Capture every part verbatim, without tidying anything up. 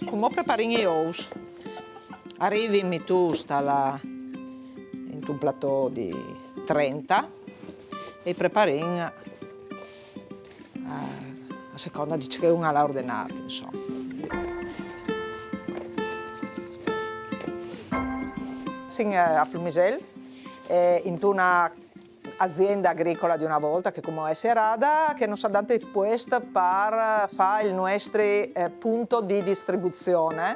Cumò preparìn i ous. A rivin mitûts a la, intun platò di trenta e i preparìn a, a seconda di ce che un al à ordenât, insoma. Sin, eh, a Flumisel, eh, intuna azienda agricola di una volta, che cumò è sierada, che nus à dât il puest par fâ il nuestri, eh, punto di distribuzion.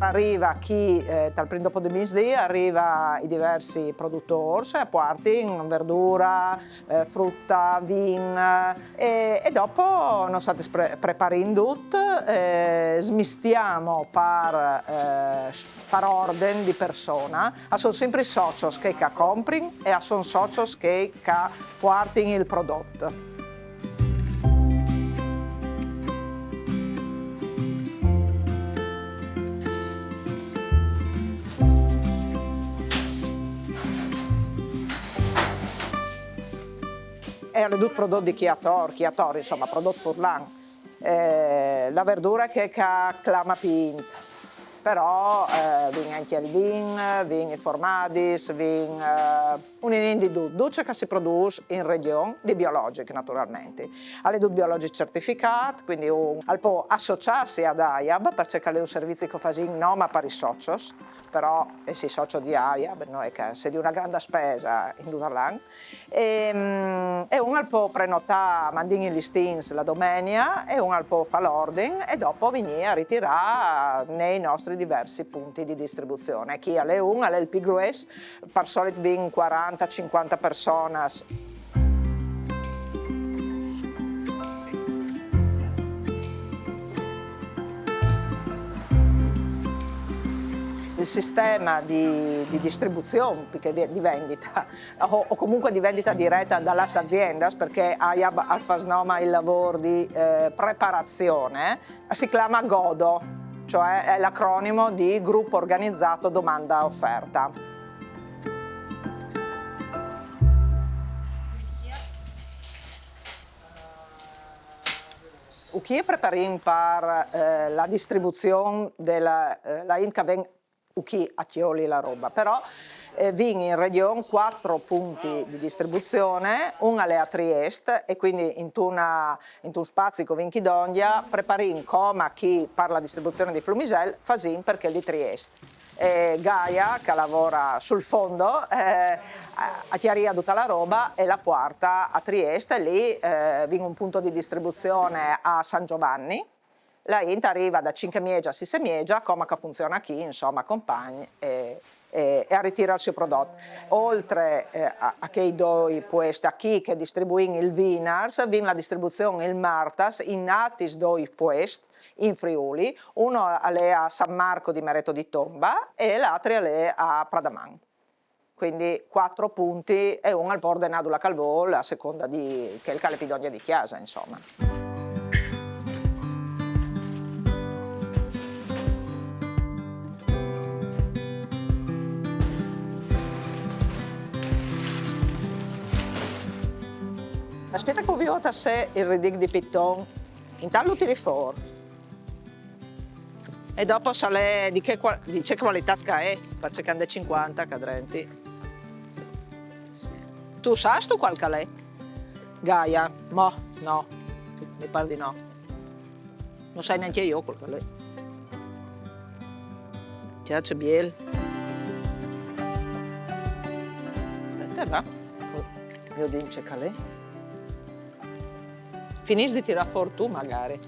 Al riva chi, eh, tal prin dopo di misdì, al riva i diversi produtôrs, a puartin verdura, eh, fruta, vin, eh, e, e dopo nusatris pre-, preparìn dut, eh, smistiamo par, eh, par orden di persona, a son simpri socios chei che a comprin e a son socios chei che a puartin il prodot. E al è dut prodot di chi ator, chi ator, insoma, prodot furlan. Eh, la verdura che, che a clama pi int. Però, eh, vin ancje il vin, vin i formadis, vin, eh, un ninin di dut, dut ce che si produs in regjon, di biologic, naturalmentri. Al è dut biologic certificât, cuindi un al pò associâsi ad AIAB, parcè che al è un servizi che o fasìn no ma par i socios, però jessi socio di AIAB no è che al sedi una granda spesa in dut l'an. E, mm, e un al pò prenotâ, mandìn i listins la domenia, e un al pò fâ l'ordin e dopo vignî a ritirâ nei nostri diversi punti di distribuzion. Chi al è un, al è il pi grues, par solit vin cuaranta, cincuanta personas. Il sistema di, di distribuzion, perché di, di vendita, o, o comunque di vendita direta da las aziendas, perché AIAB al fâs no ma il lavôr di, eh, preparazion, si clama GODO, cioè è l'acronimo di Gruppo Organizzato Domanda Offerta. Uchì preparìn par, eh, la distribuzion de la, eh, la int che a ven uchì a cjoli la roba, però, eh, vin in regjon cuatri punti di distribuzion, un al è a Triest e cuindi intuna, intun spazi che o vin chi dongja, preparìn coma chi par la distribuzion di Flumisel, fasìn par chel di Triest. E Gaia, che a lavora sul fondo, eh, a, a cjaria duta la roba e la puarta a Triest, e li, eh, vin un punto di distribuzion a San Giovanni, la int a riva da cinc e miegia a sîs e miegia, coma che a funziona chi, insoma, compagn e, e, e a ritira il so prodot. Oltri, eh, a, a chei doi puest achì che a distribuìn il vinars, vin la distribuzion il martas in altris doi puest in Friûl, un al è a San Marco di Mereto di Tomba e l'altri al è a Pradaman. Cuindi cuatri punti e un al pò ordenâ dulà che al vûl, a seconda di chel che al è pi dongja di cjasa, insoma. Aspieta che o viôt se il ridic di piton. Intant lu tiri fûr. E dopo se al è di ce cua-, di ce cualitât che al è, parcè che a 'nd è cincuanta ca drenti. Tu sâstu cuâl che al è? Gaia? Mo, no. Mi pâr di no. No sai nancje jo cuâl che al è. Cjale ce biel. Aspieta, va. Oh, jo dîs ce che al è. Finìs di tirâ fûr tu, magari.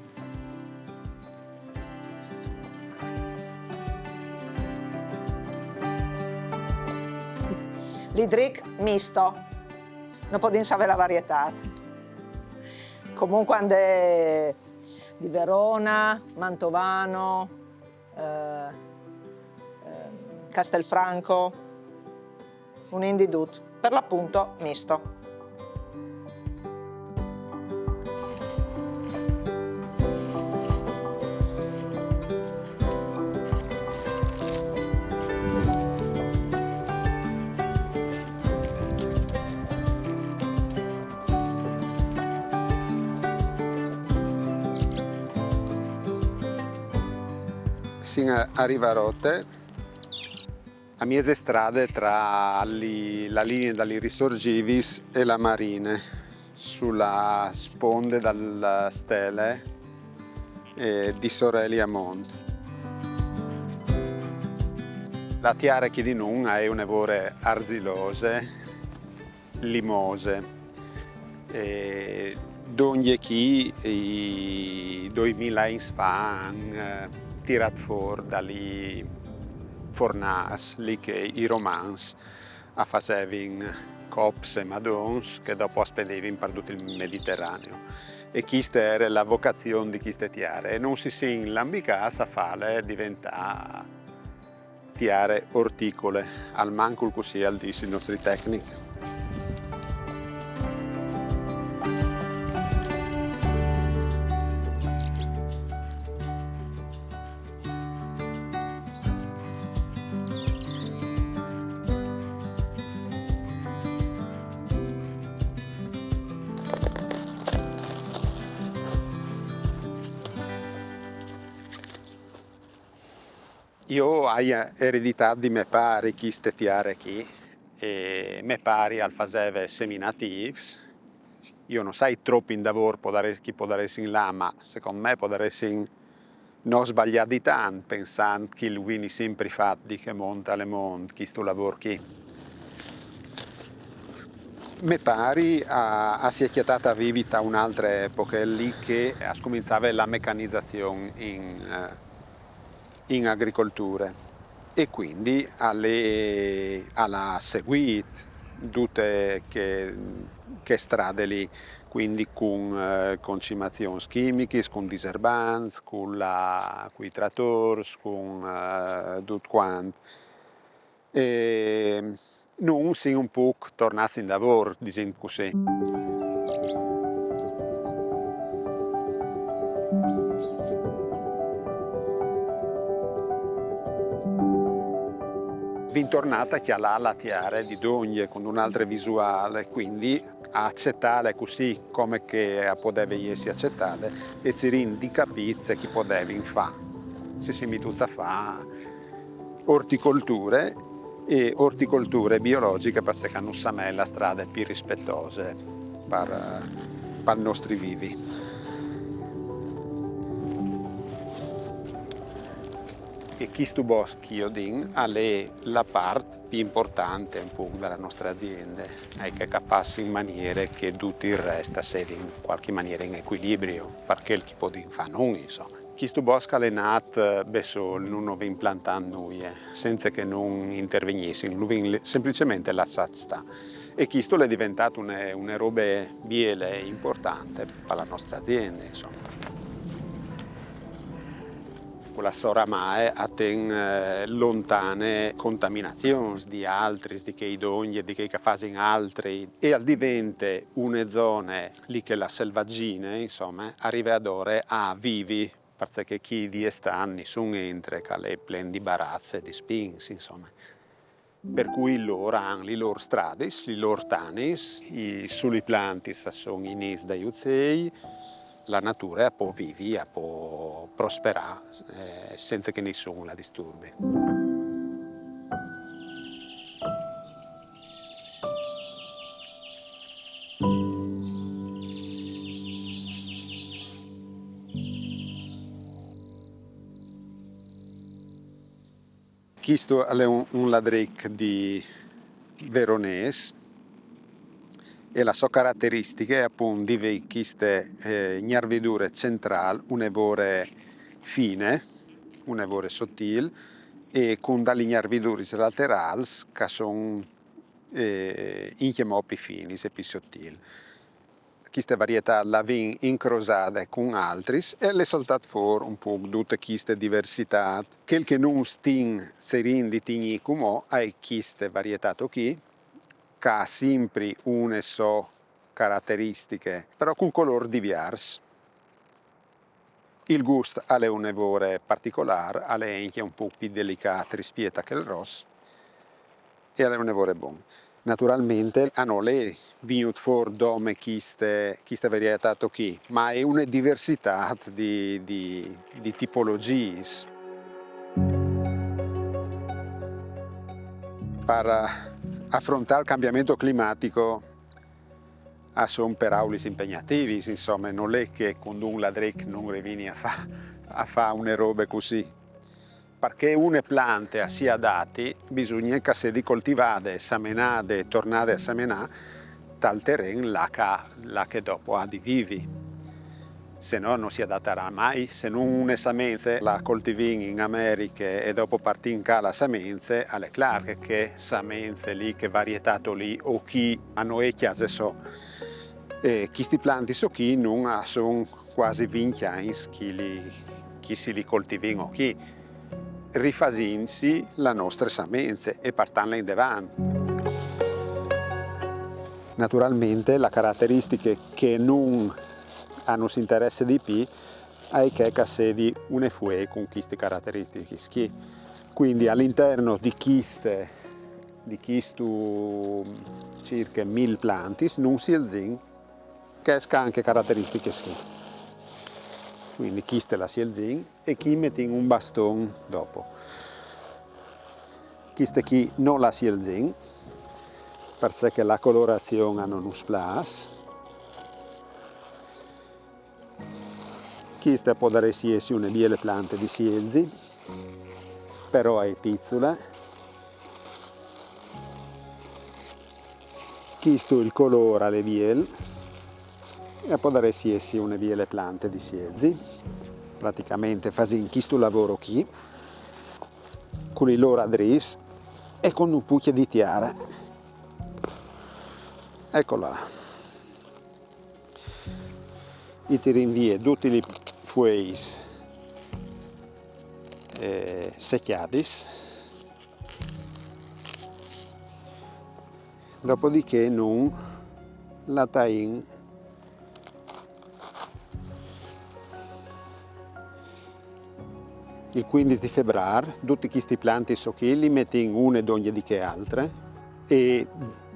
L'idric misto. No podìn savê la varietât. Comunque a 'nd è di Verona, Mantovano, eh, ehm, Castelfranco, un indidut, per l'appunto misto. Sin a, a Rivarote, a mieze strade tra li, la linea da li Risorgivis e la Marine, sulla sponde dal Stele eh, di Soreli a Mont. La tiare chi di nun è une vore arzilose, limose. E dongje chi i doimila agns fa han eh, tirat for da li fornâs li che i romans a fasevin cops e madons che dopo a spedevin par dut il Mediterraneo. E chiste ere la vocazion di chiste tiare e non si sin lambicâts a fale diventâ tiare orticole, almancul cussì al dîs il nostri tecnic. Jo o ai ereditât di me pari chiste tiare chi, e me pari al faseve seminatîfs. Jo no sai trop indavôr podare-, chi podaressin lâ, ma secont me podaressin no sbaliâ di tant, pensant chi lu vini simpri fat di che mont al è mont, chistu lavôr chi. Me pari a, a si è cjatât a vivi ta une altre epoche, li che a scominzave la mecanizazion in, eh, in agricolture e quindi al è, al à seguît dute che, che strade li, quindi cun eh, concimazions chimichis, cun diserbants, cun la, cui tratôrs, cun eh, dut cuant. E nô sin un pôc tornâts indavôr, disìn cussì. Vin tornât a cjalâ la tiare di dongje cun une altre visuâl, quindi a acetâle cussì come che a podeve jessi acetade e cirìn di capî ce chi podevin fâ. Si sin metûts a fâ orticolture e orticolture biologjiche parcè che nus semee la strade plui rispietose par, pal nostri vivi. E chistu bosc chi o din al è la part plui impuartante un pôc da la nostre aziende, e che a fâs in maniere che dut il rest a sedi in cualchi maniere in ecuilibri, par chel chi podìn fâ nô, insome. Chistu bosc al è nât bessôl, nô no vin plantât nuie, cence che nô o intervegnissin, lu vin semplicementri lassât stâ. E chistu al è deventât une, une robe biele e impuartante par la nostre aziende, insome. Cu la sô ramae a ten eh, lontane contaminazions di altris, di chei dongji, di chei che a fasin altri, e al devente une zone li che la selvagjine, insome, a rive adore a vivi, parcè che chi di estant nissun entre, che al è plen di baraçs e di spins, insome. Par cui lôr a àn li lôr stradis, li lôr tanis, i, su li plantis a son i nîts dai ucei, la nature a pò vivi, a pò prosperâ eh, cence che nissun la disturbi. Chistu al è un, un ladric di veronês e la sô carateristiche al è apont di vê chiste eh, gnarvidure centrâl, une vore fine, une vore sotîl, e cun da li gnarviduris laterâls che a son eh, ancjemò plui finis e plui sotîls. Chiste varietât la vin incrosade cun altris e al è saltât fûr un pôc dute chiste diversitât. Chel che nô o stin cirint di tignî cumò e je chiste varietât chi, che e à simpri une sô carateristiche, però cun colôrs diviers. Il gust al è une vore particolâr, al è ancje un pôc plui delicât rispiet a chel ros e al è une vore bon. Naturalmentri, a nô nol è vignût fûr dome chiste, chiste varietât chi, ma e je une diversitât di, di, di tipologjiis. Par afrontâ il cambiament climatic, a son peraulis impegnativis, insome, nol è che cun un ladric nô o rivìn a fâ, a fâ une robe cussì. Parcè che une plante si adati, bisugne che e sedi coltivade, semenade, tornade a semenâ, tal teren là che, là che dopo e à di vivi. Se no nol si adatarà mai. Se nô une semence le coltivìn in Americhe e dopo e puartìn ca la semence, al è clâr che, che semence li, che varietât li, o chi a nô e cjase sô. E chisti plantis chi nô a son cuasi vincj agns che li, che si li coltivìn chi, rifasintsi la nestre semence e puartantli indevant. Naturalmentri, la carateristiche che a nô a nus interesse di plui e je chê che e sedi une fuee cun chiste carateristiche chi. Cuindi, al interni di chiste, di chistu cirche mil plantis, nô o sielzìn chês che a àn chê carateristiche chi. Cuindi chiste le sielzìn e chi metìn un baston dopo. Chiste chi no le sielzìn, parcè che la colorazion a no nus plâs. Chiste e podarès jessi une biele plante di sielzi, però e je piçule. Chistu il colôr al è biel e e podarès jessi une biele plante di sielzi. Pratichementri fasìn chistu lavôr chi, cun i lôr adrîts e cun un pôc di tiere. Ecola. I tirìn vie dutis lis fueis, eh, secjadis. Dopodiché nô le taìn. Il cuindis di Febrâr, dutis chistis plantis chi, lis metìn une dongje di chê altre, e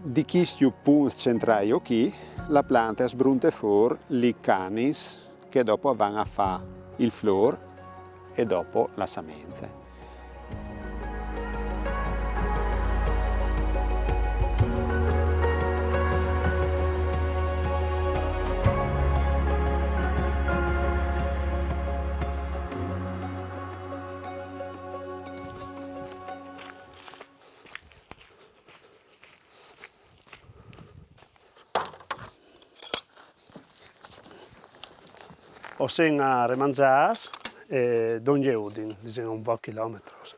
di chiscj punts centrâi chi, la plante e sbrunte fûr lis canis che dopo a van a fâ il flôr e dopo la semence. O sin a Remanzâs, e dongje Udin, disìn un poc chilometris.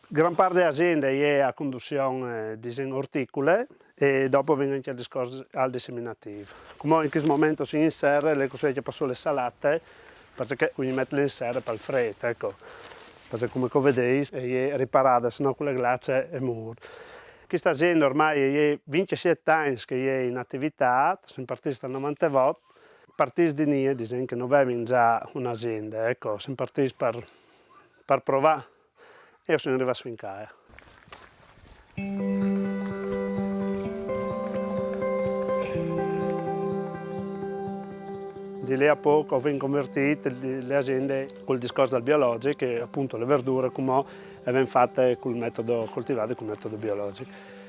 Gran part de aziende e je a conduzion, eh, disìn, orticule, e dopo al ven ancje il discors al diseminatîf. Cumò in chest moment o sin in serre, e je cussì che o passo la salate, parcè che o met in serre pal frêt, eco. Parcè che come che o vedês, e je riparade, se no cu la glace e mûr. Cheste aziende ormai e je vincjesiet agns che e je in ativitât, o sin partîts dal novantevot, partîts di nie, disìn che no vevin za une aziende, eco, o sin partîts par, par provâ. E o sin rivâts fin ca, eh. Di li a pôc o vin convertît le, le aziende cul discors dal biologjic, e apont le verdure cumò e ven fate cul metod, coltivade cul metod biologjic.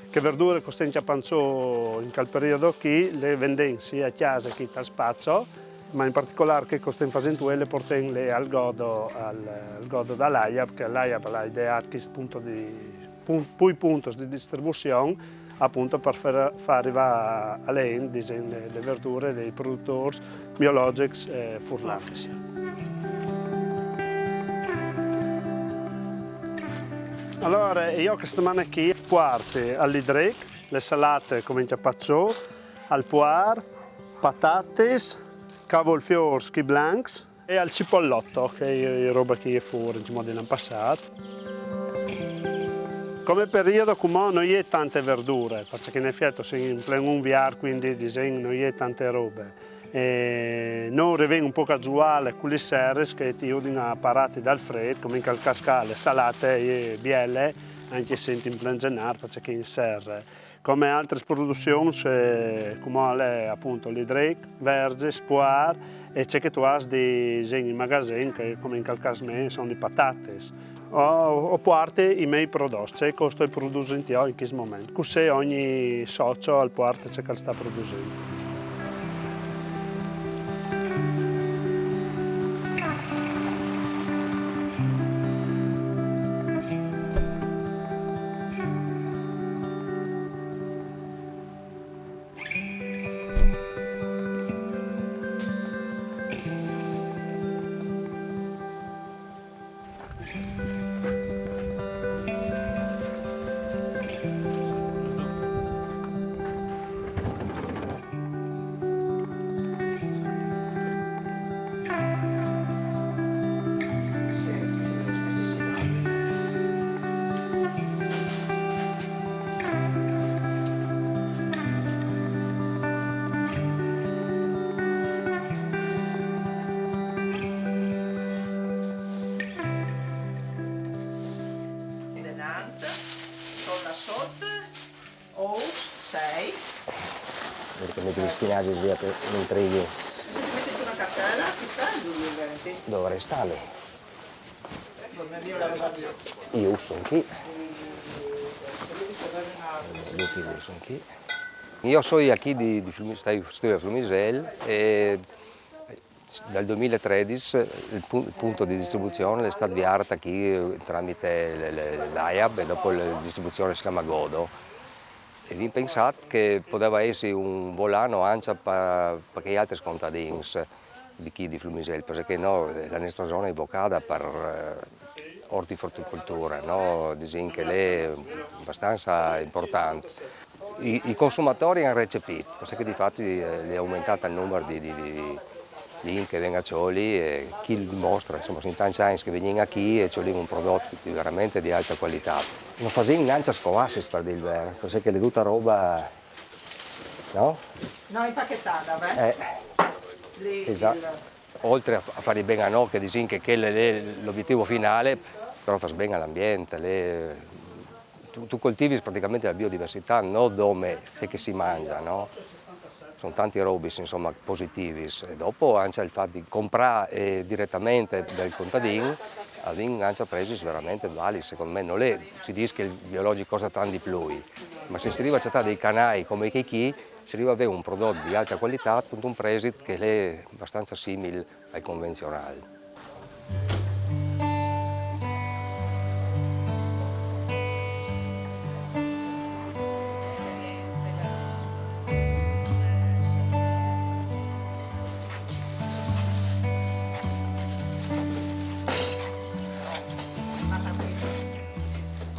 Chê verdure che o stin cjapant sù in chel periodi chi, le vendìn sì a cjase chi tal Spazo, ma in particolâr chê che o stin fasint vuê le puartìn al Godo, al, al Godo da l'AIAP, che l'AIAP al à ideât chest pont di, pun-, plui ponts di distribuzion, apont par fâ, fâ rivâ a la int, disìn, le, le verdure dai produtôrs biologjics, eh, furlans. Alore, jo chê setemane chi o puarti al Lidric le salate che o vin cjapade sù, Al puar, patates, cavolfiors, chi blancs, e al cipollotto, che è roba che è fuori, in modo l'anno passato. Come periodo, come non è tante verdure, perché in effetti se in plen un viar, quindi disegno non è tante robe. E noi riveniamo un po' casuale con le serre che ti udin a parati dal freddo, come in quel cascale, salate e biele, anche se in plen gennaio, perché in serre. Come altres produzions, eh, come al è appunto l'idrec, verze, spuar, e ce che tu has di in magazin, che come in quel cas me, sono di patates. O, o puarte i miei prodotti, ce che sto producendo io in questo momento. Così ogni socio al puarte ce che sta producendo. Denant, sola sot, ous, sei. Perché mi spinaci via per l'intrighi. Se ti metti su una cartella, ci sta il duemilaventi? Dovrei stare. Io sono qui. Io sono qui. Io sono qui di, di Flumi-, stai, stai a Flumisel e dal duemilatredici il pu-, il punto di distribuzione è stato avviato qui, eh, tramite le, le, l'AIAB e dopo la distribuzione si chiama Godo. E vi pensate che poteva essere un volano anche per, per gli altri contadini di qui di Flumisel, perché no, la nostra zona è invocata per, eh, ortifrutticoltura, no? Disìn che l'è abbastanza importante. I, i consumatori hanno recepito, perché di fatti, eh, è aumentato il numero di, di, di, di in che venga a Cioli e chi dimostra, insomma, sono tanti anni che veniamo qui e ci un prodotto veramente di alta qualità. Non facciamo neanche scolassi per dire il vero, perché è tutta roba, no? No, impacchettata, beh. Eh, esatto. Oltre a, a fare bene a noi, che diciamo che quello è l'obiettivo finale, però fa bene all'ambiente, le, tu, tu coltivi praticamente la biodiversità, non dove se che si mangia, no? Sono tanti robis, insomma, positivi. E dopo anche il fatto di comprare, eh, direttamente dal contadino, avendo anche presi veramente validi, secondo me non è, si dice che il biologico costa tanto di più, ma se si arriva a cercare dei canali come i Kiki, si arriva ad avere un prodotto di alta qualità, appunto un prezzo che è abbastanza simile al convenzionale.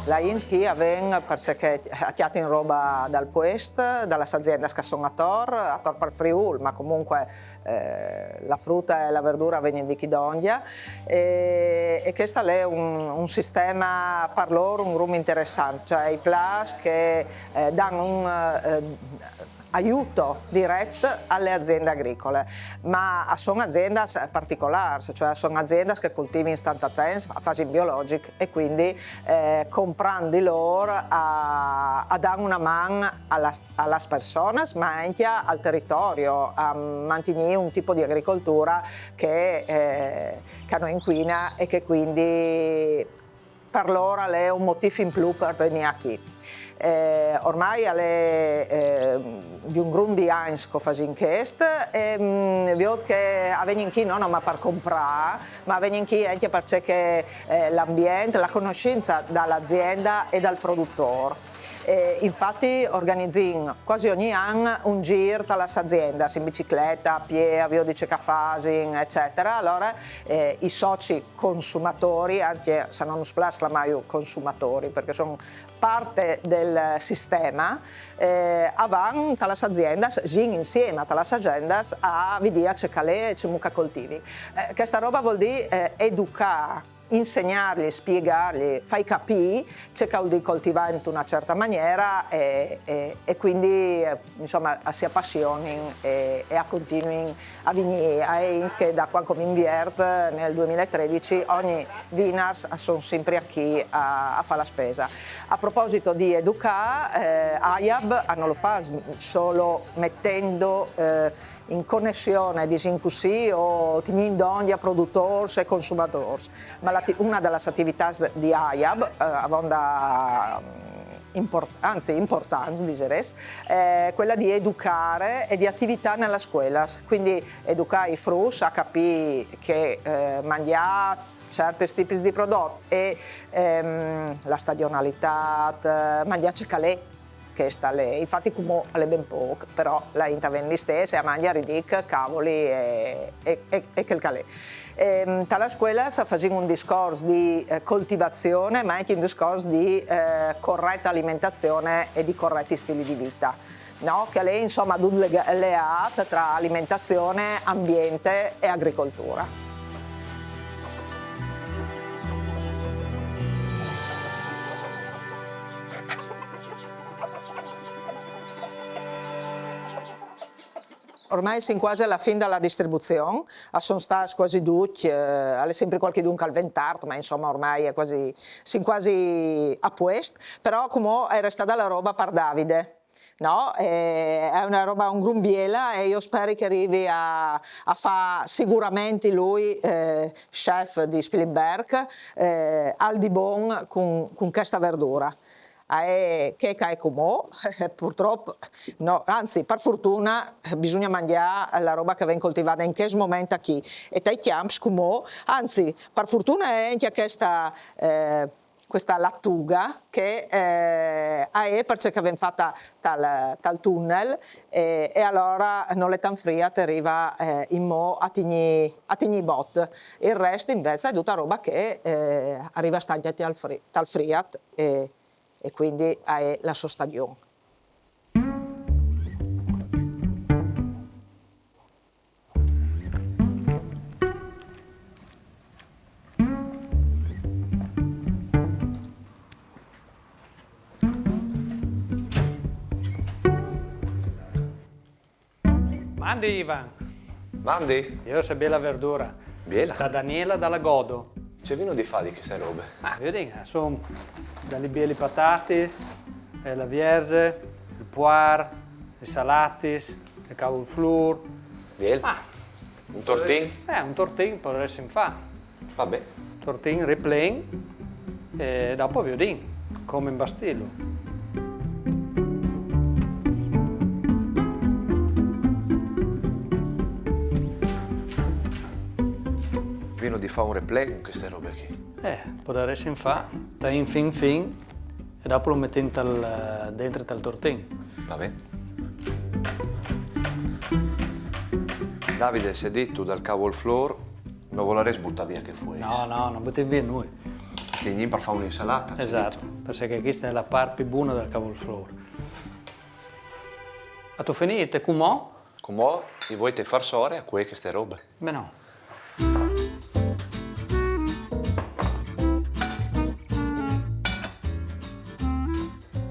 La int chi a ven perché a cjatin roba dal puest, da las aziendas che a son ator, ator par Friûl, ma comunque, eh, la fruta e la verdura a vegnin di chi dongja, e, e chest al è un, un sistema par lôr un grum interessant, cioè i plâs che, eh, dan un, eh, aiuto diret a le aziende agricole, ma a son aziendas particolârs, cioè a son aziendas che coltivin stanta temps, a fasin biologic e quindi, eh, comprant di lôr a, a dan una man a las, a las personas, ma anche al territorio, a mantignî un tipo di agricoltura che, eh, che no inquina e che quindi par lôr al è un motîf in plui par vegnî achì. Eh, ormai al è, eh, di un grum di agns che o fasìn chest, e, mm, viôt che a vegnin chi no noma par comprâ, ma a vegnin chi anche parcè che, eh, l'ambient, la conoscenza da l'azienda e dal produtôr. E infati organizìn cuasi ogni an un zîr ta las aziendas, in bicicleta, a piè, a viodi ce che a fasin, eccetera. Alora, eh, i soci consumatori, anche se no nus plâs clamâju consumatori, perché a son parte del il sistema, eh, a van ta las aziendas, jin insieme ta las aziendas a vidì ce che al è, cemût che a coltivin. Eh, chesta roba al vûl dî, eh, educâ, insegnâ, spiegâ, fâi capî ce che al vûl dî coltivâ in una certa maniera e, e, e cuindi, eh, insome, a si apassionin e, e a continuin a vignî. A è int che da cuant che o mi inviert, nel doi mil e tredici, ogni vinars a son simpri achì a, a fâ la spesa. A proposit di educâ, eh, AIAB, ah, no lu fâs solo metint, eh, in conessione, disìn cussì, o tignint dongje produtôrs e consumadôrs, ma la ati-, una das ativitâts di AIAB, eh, avonde, mm, import-, anzi, impuartants, disarès, è chê di educâ e di ativitâ in scuele. Cuindi educâ i fruts a capî che, eh, mangjâ certs tipis di prodot e, ehm, la stagjonalitât, eh, mangjâ ce che al è, chest al è, infati cumò al è ben pôc, però la int a ven listès e a mangje, a ridic, cavoli e, e, e, e chel che al è. Ehm, ta las scuelas fasìn un discors di, eh, coltivazion, ma ancje un discors di, eh, corete alimentazion e di coreti stîi di vite, no? Che al è, insome, dut lega-, leât tra alimentazion, ambient e agricolture. Ormai o sin cuasi ae fin de distribuzion, a son stâts cuasi ducj, eh, al è simpri cualchidun che al ven tart, ma insome ormai a è cuasi, o sin cuasi a puest, però cumò e je restade la robe par Davide. No? Eh, e je una robe, un grum biele e jo o speri che al rivi a, a fâ sigurementri lui, eh, chef di Spilimberc, eh, alc di bon cun, cun cheste verdure. Eh, chê che e je cumò, purtrop, no, anzi, par fortune, bisugne mangjâ la robe che e ven coltivade in chest moment achì. E tai cjamps cumò, anzi, par fortune e je ancje cheste, eh, cheste latude che, eh, e je parcè che e ven fate tal, tal tunel e, e alore nol è tant friet, e rive, eh, inmò a tignî, a tignî bot. Il rest invezit e je dute robe che, eh, e rive a stâ ancje tal fri-, tal friet e, e cuindi e je la sô stagjon. Mandi, Ivan. Mandi. Jê, ce biele verdure. Biele? Da Daniela Dalla Godo. Ce vino di fâ di cheste robe? Ah, viodìn, a son des bielis patatis, eh, la vierze, il puar, lis salatis, il cavolflor. Biel. Ah. Un tortin? Eh, un tortin o podaressin fâ. Va ben. Tortin riplen e dopo viodìn come imbastîlu. Vino di fâ un riplen cun cheste robe chi? Eh, o podaressin fâ, taìn fin fin e dopo lu metìn tal, dentri tal tortin. Va ben. Davide, se dîstu dal cavolflor, no volarès butâ vie chei fueis? No, no, no butìn vie nuie. Tignìn par fâ une insalade, se... Esat, dîstu. Parcè che cheste e je la part plui bone dal cavolflor. Âstu finît? Cumò? Cumò o voi te farsore a cuei cheste robe. Ben no.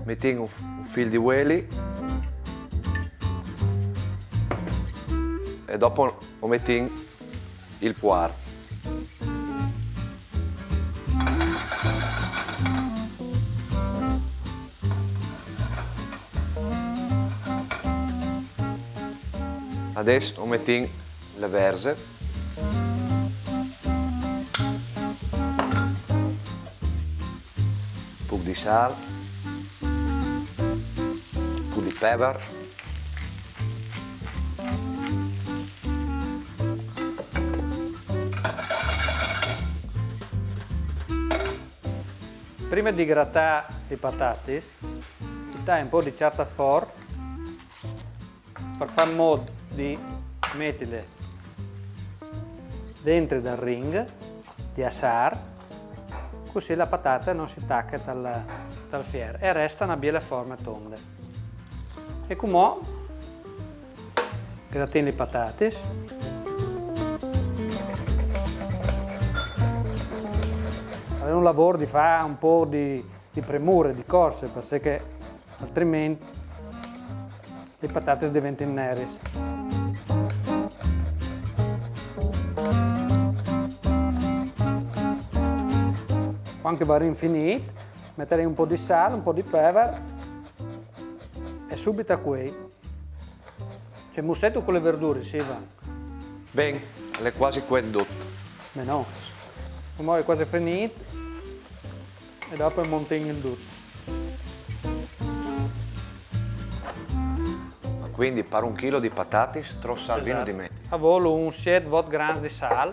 Metìn un, un fîl di vueli e dopo o metìn il puar. Adès o metìn la verze, pôc di sâl, pôc di pevar. Prime di gratâ lis patatis, o tai un pôc di cjartafort par fâ in mût di metile dentri dal ring di assâr, Cussì la patata no si tache tal, tal fier e resta na biele forme tonde. E cumò gratìn li patatis. Al è un lavôr di fâ un pôc di, di premure, di corse, parcè che altriment li patatis a deventin neris. Cuant che o varìn finît, metarìn un pôc di sâl, un pôc di pevar e subit a cuei. Ce mussêt tu cu li verduris, Ivan? Ben, al è cuasi cuet dut. Ben no. Cumò al è cuasi finît e dopo o montìn il dut. Ma cuindi par un chilo di patatis, trop sâl vino di meno. A vûl un siet vot grams di sâl.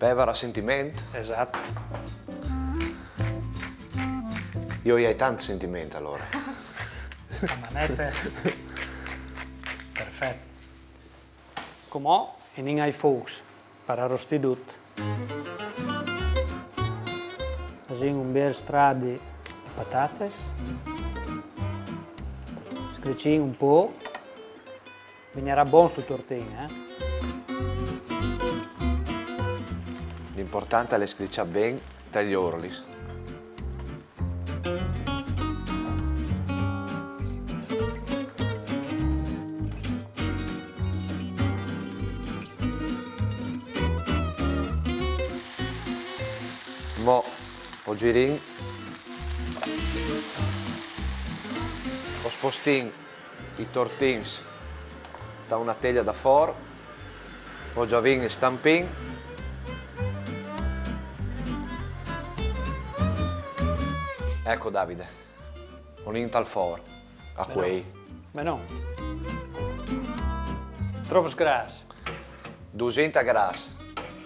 Pevar a sintiment? Esat. Jo i ai tant sintiment alora. La manete. Perfet. Cumò o 'nd ìn ai fûcs par arrostî dut. Fasìn un biel stradi di patatis. Scricìn un pôc. Vignarà bon stu tortin, eh? L'important al è scricjâ ben tai orlis. Mo o girìn, o spostìn i tortins ta una teglia da for, o gjavìn il stampin. Eco Davide, o 'nd ìn tal for, a cuei. Ben no. Trop gras. Dusinte gras,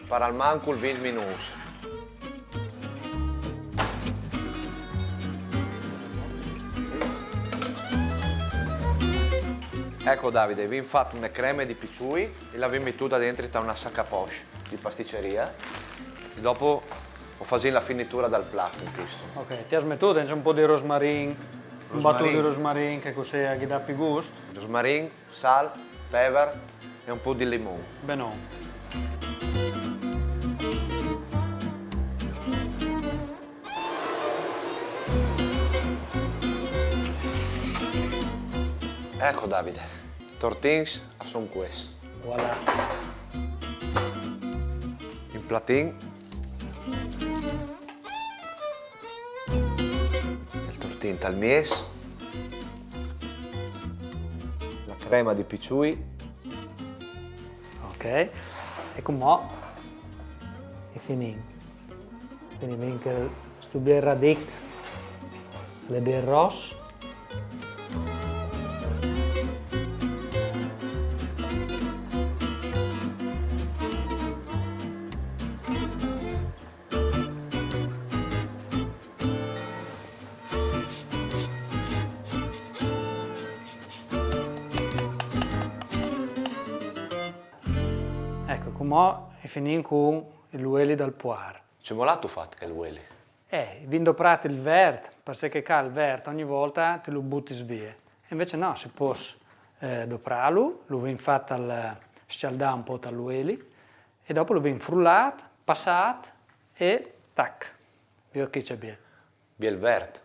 par almancul vint minûts. Eco Davide, o vin fat une creme di piçui e le vin mitude dentri ta una sac à poche di pasticeria e dopo o fasìn la finitura dal plat cun chistu. Ok, ti âs metût un pôc di rosmarin, un batût di rosmarin che cussì al ghi dà plui gust. Rosmarin, sâl, pevar e un pôc di limon. Ben no. Eco Davide, i tortins a son cuescj. Voilà. In platin. Il tortin tal mies. La creme di piçui. Ok. E cumò o finìn. Finìn che stu biel radic al è biel ros. Eco, cumò o finìn cun l'ueli dal puar. Cemût lu âstu fat chel ueli? Eh, o vin doprât il vert, parcè che ca il vert ogni volte ti lu butis vie. E invezit no, si pues, eh, doprâlu, lu vin fat al, scjaldâ un pôc tal ueli, e dopo lu vin frulât, passât e tac. Viôt chi ce biel. Biel vert.